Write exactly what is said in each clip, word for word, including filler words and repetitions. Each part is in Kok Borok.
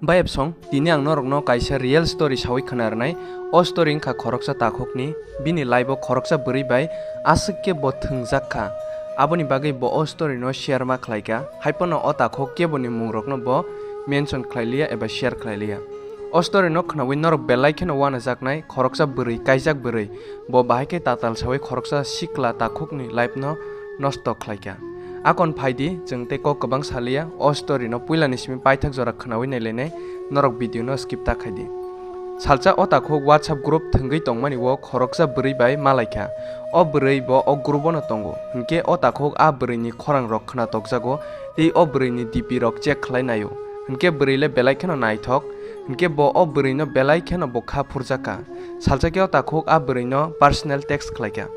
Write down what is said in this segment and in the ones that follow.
Bayapsong, tini ang norokno kaisa real story sawi khna rwnai. O story wngkha khoroksa takhukni, bini life-o khoroksa bwrwi bai aswk khe bo thwngjak kha. Aboni bagwi bo o story-no share ma khlai kha, hai phano o takhuk keboni mungrokno bo mention khlai liya eba share khlai liya. O story-no khnaui norok belai kheno uanajaknai, khoroksa bwrwi, kaijak bwrwi, bo bahai khe tatal sawi khoroksa sikla takhukni life-no nosto khlai kha. Akon phai di, chwng tei kok kwbang sa liya, o story-no puilani simi paithak jora khnaui nai lainai, norok video-no skip ta khai di. Salsa o takhuk WhatsApp group thwngwi tongmani o khoroksa bwrwi bai malai kha. O bwrwi bo o group-o no tongo, hinkhe o takhuk a bwrwini khorangrok khna tokjago, tei o bwrwini D P rok check khlai naio, hinkhe bwrwi le belai kheno naithok, hinkhe bo o bwrwino belai kheno bo kha phurjak kha. Salsa khe o takhuk a bwrwino personal text khlai kha.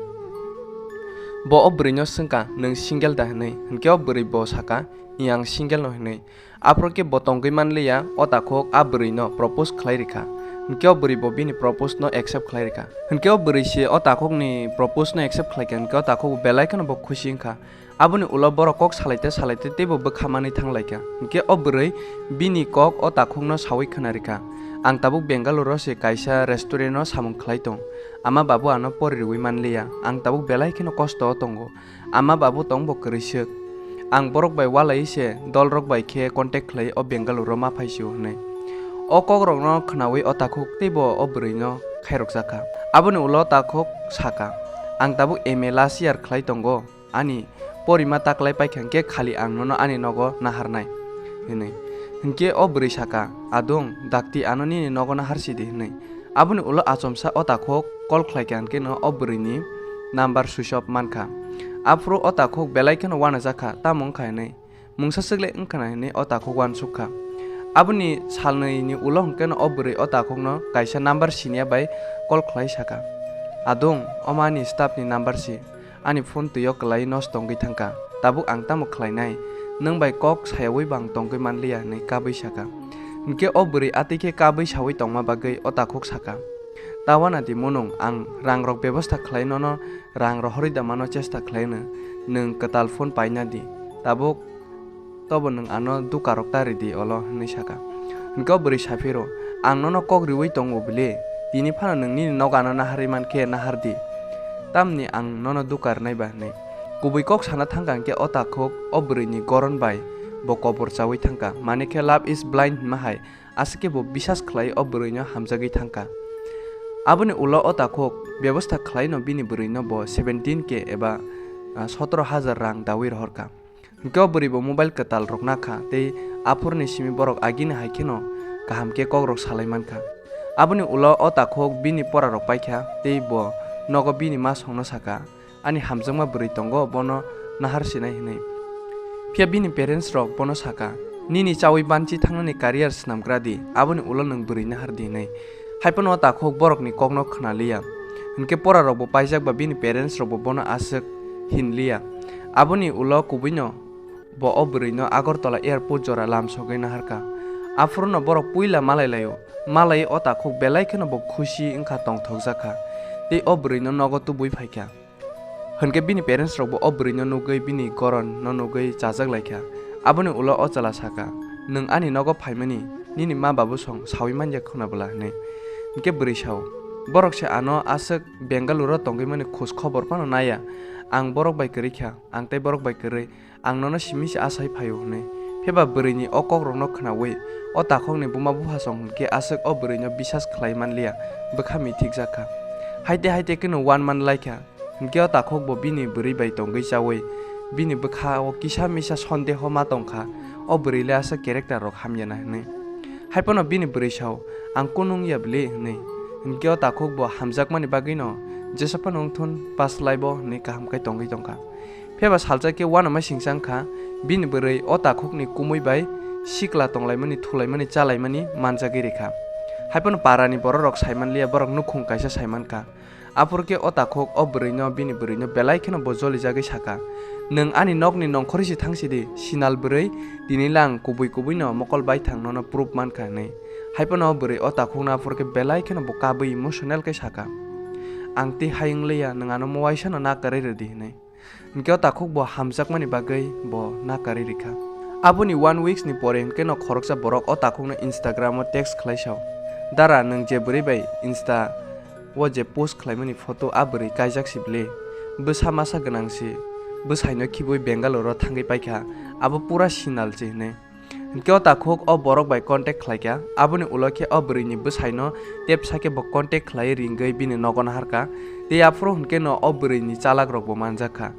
Bo o bwrwino swng kha, "Nwng single da?" hwnwi. Hinkhe o bwrwi bo sa kha, "Ih, ang single no," hwnwi. Aphuru khe bo tongwi man liya, o takhuk a bwrwino propose khlai rikha. Hinkhe o bwrwi bo bini propose no accept khlai rikha. Hinkhe o bwrwi se o takhukni propose no accept khlai kha, hinkhe o takhuk bo belai kheno bo khusi wngkha. Aboni ulo borok kok salaite salaite teibo bwkha manwi thang lai kha. Hinkhe o bwrwi bini kok o takhukno sawi khna rikha, "Ang tabuk Bengaluru se kaisa restaurant-o samung khlai tong. Ama babu ano pori rwui man liya. Ang tabuk belai kheno kosto-o tongo. Ama babu tong bo kwrwi swk. Ang borok bai walai se dolrok bai khe contact khlai o Bengaluru-o ma phai sio," hwnwi. O kokrokno khnaui o takhuk teibo o bwrwino khairokjak kha. Aboni ulo takhuk sa kha, "Ang tabuk M A last year khlai tongo. Ani porima ta klai paikha hinkhe khali ang nono ani nogo naharnai," hwnwi. Hinkhe o bwrwi sa kha, "Adung, dakti ano nini nogo nahar sidi," hwnwi. Aboni ulo achomsa o takhuk call khlai kha, hinkhe no o bwrwini number switch off man kha. Aphuru o takhuk belai kheno uanajak kha, tamo wng kha hinwi. Mungsa swk le wng khna hinwi o takhuk uansuk kha. Aboni salnwini ulo hinkhe no o bwrwi o takhukno kaisa number siniya bai call khlai sa kha, "Adung, omo ani staff ni number si. Ani phone twi-o kwlai nosto wngwi thang kha. Tabuk ang tamo khlainai? Nwng bai kok sayaui bo ang tongwi man liya," hwnwi kabui sa kha. Hinkhe o bwrwi atwi khe kabui saui tongma bagwi o takhuk sa kha, "Ta uana di munung, ang rangrok bebosta khlai nono rang rohorwi da mano chesta khlaino, nwng kwtal phone paina di. Tabuk tobo nwng ano dukarok ta ridi olo," hwnwi sa kha. Hinkhe o bwrwi sa phiro, "Ang nono kok riui tongo bwle, tini phano nwng nini nogo ano naharwi man khe nahar di. Tamni ang nono duka rwnai ba?" hwnwi. Kubui kok sana thang kha hinkhe o takhuk o bwrwini goron bai bo kobor chaui thang kha. Mane khe love is blind hwnma hai, aswk khe bo bisas khlai o bwrwino hamjagwi thang kha. Aboni ulo o takhuk bebosta khlaino bini bwrwino bo seventeen K eba, ah, sotoro hajar rang daui rohor kha. Hinkhe o bwrwi bo mobile kwtal rok na kha tei aphuruni simi borok agini hai kheno kaham khe kok rok salai man kha. Aboni ulo o takhuk bini pora rok pai kha tei bo nogo bini ma songno sa kha, "Ani hamjakma bwrwi tongo, bono nahar sinai," hwnwi. Phiya bini parents rok bono sa kha, "Nini chaui banchi thangnani career swnam gra di, aboni ulo nwng bwrwi nahar di," hwnwi. Hai phano o takhuk borokni kokno khna liya. Hinkhe pora rok bo paijak ba bini parents rok bo bono aswk hin liya. Aboni ulo kubuino bo o bwrwino Agartala airport jora lam sogwi nahar kha. Aphuru no borok puila malai laio. Malai o takhuk belai kheno bo khusi wngkha, tongthokjak kha. Tei o bwrwino nogo tubui phai kha. Hinkhe bini parents rok bo o bwrwino nugwi bini goron no nugwi chajak lai kha. Aboni ulo o chwla sa kha, "Nwng ani nogo phaimani, nini ma babu song saui man ya khuna bwla," hwnwi. Hinkhe bwrwi sao, "Borok se ano aswk Bengaluru o tongwi mani khoj khobor phano naya. Ang borok bai kwrwi kha, ang tei borok bai kwrwi, ang nono simi se asai phaio," hwnwi. Phiya ba bwrwini o kok rokno khnaui o takhukni buma bupha song hinkhe aswk o bwrwino bisas khlai man liya, bwkha mithik jak kha. Haite haite kheno one month lai kha. Hinkhe o takhuk bo bini bwrwi bai tongwi chaui bini bwkha o kisa misa sondeho ma tong kha, o bwrwi le aswk character rok hamya na hwnwi. Hai phano bini bwrwi sao, "Ang kunu wng ya bwli," hwnwi. Hinkhe o takhuk bo hamjakmani bagwi no jesa phano wng thun, pass lai bo hwnwi kaham khe tongwi tong kha. Phiya ba salsa khe uanama singsa wng kha, bini bwrwi o takhukni kumui bai sikla tonglaimani, thulaimani, chalaimani manjagwi rikha. Hai phano parani borok rok saiman liya, borok nukhung kaisa saiman kha. Aphuru khe o takhuk o bwrwino, bini bwrwino belai kheno bo jolijagwi sa kha, "Nwng ani nokni nongkhorwi se thang sidi, sinal bwrwi, tini le ang kubui kubuino mokol baithang nono proof man kha," hwnwi. Hai phano o bwrwi o takhukno aphuru khe belai kheno bo kabui emotional khe sa kha, "Ang tei hai wng liya, nwng ano mo waisa no na kwrwi rw di," hwnwi. Hinkhe o takhuk bo hamjakmani bagwi bo na kwrwi rikha. Aboni one weeks ni pore hinkhe no khoroksa borok o takhukno Instagram o text khlai sao, "Dara, nwng je bwrwi bai Insta o je post khlaimani photo, a bwrwi kaijak si bwle, bwsa masa gwnang si, bwsaino khibwi Bangalore o thangwi paikha, abo pura sinal se," hinwi. Hinkhe o takhuk o borok bai contact khlaikha, aboni ulo khe o bwrwini bwsaino tepsa khe bo contact khlaiwi ringwi bini nogo naharkha, tei aphuru hinkhe no o bwrwini chalak rokbo manjakha.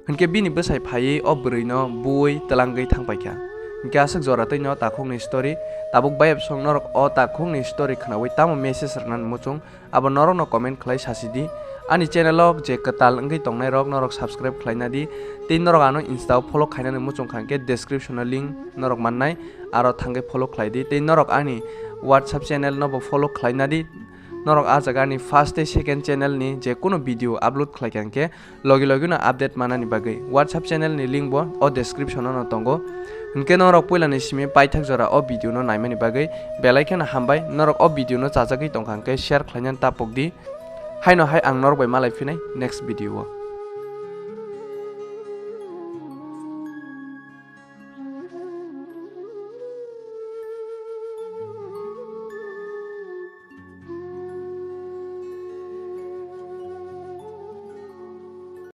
Hinkhe bini bwsai phaiwi o bwrwino buwi twlangwi thangpaikha. Hinkhe aswk jora twi no takhukni story. Tabuk bayapsong norok o takhukni story khnaui tamo message rwnani muchung, abo norokno comment khlai sasi di. Ani channel o je kwtal wngwi tongnai rok norok subscribe khlaina di. Tei norok ano Insta o follow khainani muchung kha hinkhe description o link norok mannai, aro thangwi follow khlai di. Tei norok ani WhatsApp channel no bo follow khlaina di. Norok a jaga ni first tei second channel ni je kunu video upload khlai kha hinkhe logi logi no update manani bagwi WhatsApp channel ni link bo o description o no tongo. Hinkhe norok puila ni simi paithak jora o video no naimani bagwi belai kheno hambai. Norok o video no chajagwi tongkha hinkhe share khlainani tapok di. Haino hai ang norok bai malai phinai next video o.